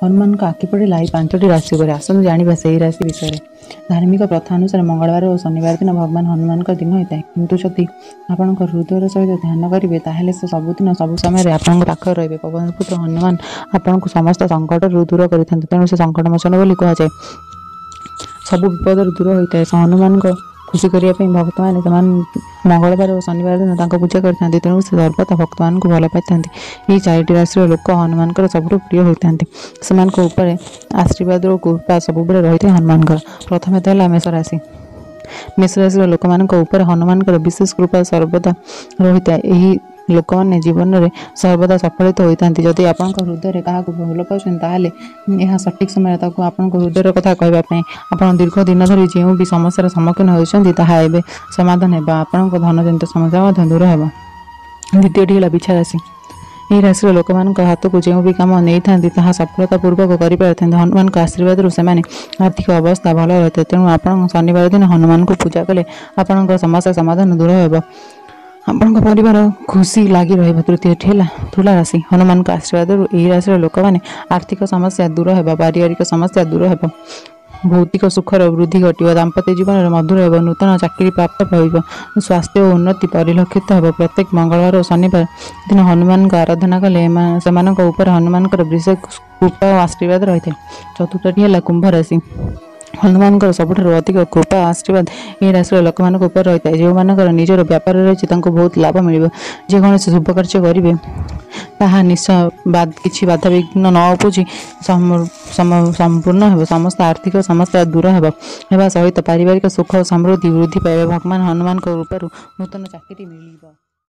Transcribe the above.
ହନୁମାନଙ୍କ ଆଖି ପଡ଼ିଲା ଏହି 5ଟି ରାଶି ଉପରେ। ଆସନ୍ତୁ ଜାଣିବା ସେହି ରାଶି ବିଷୟରେ। ଧାର୍ମିକ ପ୍ରଥା ଅନୁସାରେ ମଙ୍ଗଳବାର ଓ ଶନିବାର ଦିନ ଭଗବାନ ହନୁମାନଙ୍କ ଦିନ ହୋଇଥାଏ। କିନ୍ତୁ ଯଦି ଆପଣଙ୍କ ହୃଦୟର ସହିତ ଧ୍ୟାନ କରିବେ, ତାହେଲେ ସେ ସବୁଦିନ ସବୁ ସମୟରେ ଆପଣଙ୍କ ପାଖରେ ରହିବେ। ପବନ ପୁତ୍ର ହନୁମାନ ଆପଣଙ୍କୁ ସମସ୍ତ ସଙ୍କଟରୁ ଦୂର କରିଥାନ୍ତି, ତେଣୁ ସେ ସଙ୍କଟମୋଚନ ବୋଲି କୁହାଯାଏ। ସବୁ ବିପଦରୁ ଦୂର ହୋଇଥାଏ। ହନୁମାନଙ୍କ ଖୁସି କରିବା ପାଇଁ ଭକ୍ତମାନେ ସେମାନେ ମଙ୍ଗଳବାର ଓ ଶନିବାର ଦିନ ତାଙ୍କ ପୂଜା କରିଥାନ୍ତି, ତେଣୁ ସେ ସର୍ବଦା ଭକ୍ତମାନଙ୍କୁ ଭଲ ପାଇଥାନ୍ତି। ଏହି 4ଟି ରାଶିର ଲୋକ ହନୁମାନଙ୍କର ସବୁଠୁ ପ୍ରିୟ ହୋଇଥାନ୍ତି। ସେମାନଙ୍କ ଉପରେ ଆଶୀର୍ବାଦ ଓ କୃପା ସବୁବେଳେ ରହିଥାଏ ହନୁମାନଙ୍କର। ପ୍ରଥମେ ତ ହେଲା ମେଷ ରାଶି। ମେଷ ରାଶିର ଲୋକମାନଙ୍କ ଉପରେ ହନୁମାନଙ୍କର ବିଶେଷ କୃପା ସର୍ବଦା ରହିଥାଏ। ଏହି ଲୋକମାନେ ଜୀବନରେ ସର୍ବଦା ସଫଳିତ ହୋଇଥାନ୍ତି। ଯଦି ଆପଣଙ୍କ ହୃଦୟରେ କାହାକୁ ଭଲ ପାଉଛନ୍ତି, ତାହେଲେ ଏହା ସଠିକ୍ ସମୟରେ ତାକୁ ଆପଣଙ୍କ ହୃଦୟର କଥା କହିବା ପାଇଁ। ଆପଣ ଦୀର୍ଘ ଦିନ ଧରି ଯେଉଁ ବି ସମସ୍ୟାର ସମ୍ମୁଖୀନ ହେଉଛନ୍ତି, ତାହା ଏବେ ସମାଧାନ ହେବ। ଆପଣଙ୍କ ଧନଜନିତ ସମସ୍ୟା ମଧ୍ୟ ଦୂର ହେବ। ଦ୍ୱିତୀୟଟି ହେଲା ବିଛା ରାଶି। ଏହି ରାଶିର ଲୋକମାନଙ୍କ ହାତକୁ ଯେଉଁ ବି କାମ ନେଇଥାନ୍ତି, ତାହା ସଫଳତା ପୂର୍ବକ କରିପାରିଥାନ୍ତି। ହନୁମାନଙ୍କ ଆଶୀର୍ବାଦରୁ ସେମାନେ ଆର୍ଥିକ ଅବସ୍ଥା ଭଲ ରହିଥାଏ। ତେଣୁ ଆପଣ ଶନିବାର ଦିନ ହନୁମାନଙ୍କୁ ପୂଜା କଲେ ଆପଣଙ୍କ ସମସ୍ୟା ସମାଧାନ ଦୂର ହେବ, ଆପଣଙ୍କ ପରିବାର ଖୁସି ଲାଗି ରହିବ। ତୃତୀୟଟି ହେଲା ତୁଳା ରାଶି। ହନୁମାନଙ୍କ ଆଶୀର୍ବାଦରୁ ଏହି ରାଶିର ଲୋକମାନେ ଆର୍ଥିକ ସମସ୍ୟା ଦୂର ହେବ, ପାରିବାରିକ ସମସ୍ୟା ଦୂର ହେବ, ଭୌତିକ ସୁଖର ବୃଦ୍ଧି ଘଟିବ, ଦାମ୍ପତ୍ୟ ଜୀବନରେ ମଧୁର ହେବ, ନୂତନ ଚାକିରି ପ୍ରାପ୍ତ ହୋଇବ, ସ୍ୱାସ୍ଥ୍ୟ ଓ ଉନ୍ନତି ପରିଲକ୍ଷିତ ହେବ। ପ୍ରତ୍ୟେକ ମଙ୍ଗଳବାର ଓ ଶନିବାର ଦିନ ହନୁମାନଙ୍କ ଆରାଧନା କଲେ ସେମାନଙ୍କ ଉପରେ ହନୁମାନଙ୍କର ବିଶେଷ କୃପା ଓ ଆଶୀର୍ବାଦ ରହିଥାଏ। ଚତୁର୍ଥଟି ହେଲା କୁମ୍ଭ ରାଶି। ହନୁମାନଙ୍କର ସବୁଠାରୁ ଅଧିକ କୃପା ଆଶୀର୍ବାଦ ଏହି ରାଶିର ଲୋକମାନଙ୍କ ଉପରେ ରହିଥାଏ। ଯେଉଁମାନଙ୍କର ନିଜର ବ୍ୟାପାର ରହିଛି, ତାଙ୍କୁ ବହୁତ ଲାଭ ମିଳିବ। ଯେକୌଣସି ଶୁଭ କାର୍ଯ୍ୟ କରିବେ, ତାହା ନିଶ୍ଚୟ କିଛି ବାଧାବିଘ୍ନ ନ ଉପୁଜି ସମ୍ପୂର୍ଣ୍ଣ ହେବ। ସମସ୍ତ ଆର୍ଥିକ ସମସ୍ୟା ଦୂର ହେବ ହେବା ସହିତ ପାରିବାରିକ ସୁଖ ଓ ସମୃଦ୍ଧି ବୃଦ୍ଧି ପାଇବ। ଭଗବାନ ହନୁମାନଙ୍କ କୃପାରୁ ନୂତନ ଚାକିରି ମିଳିବ।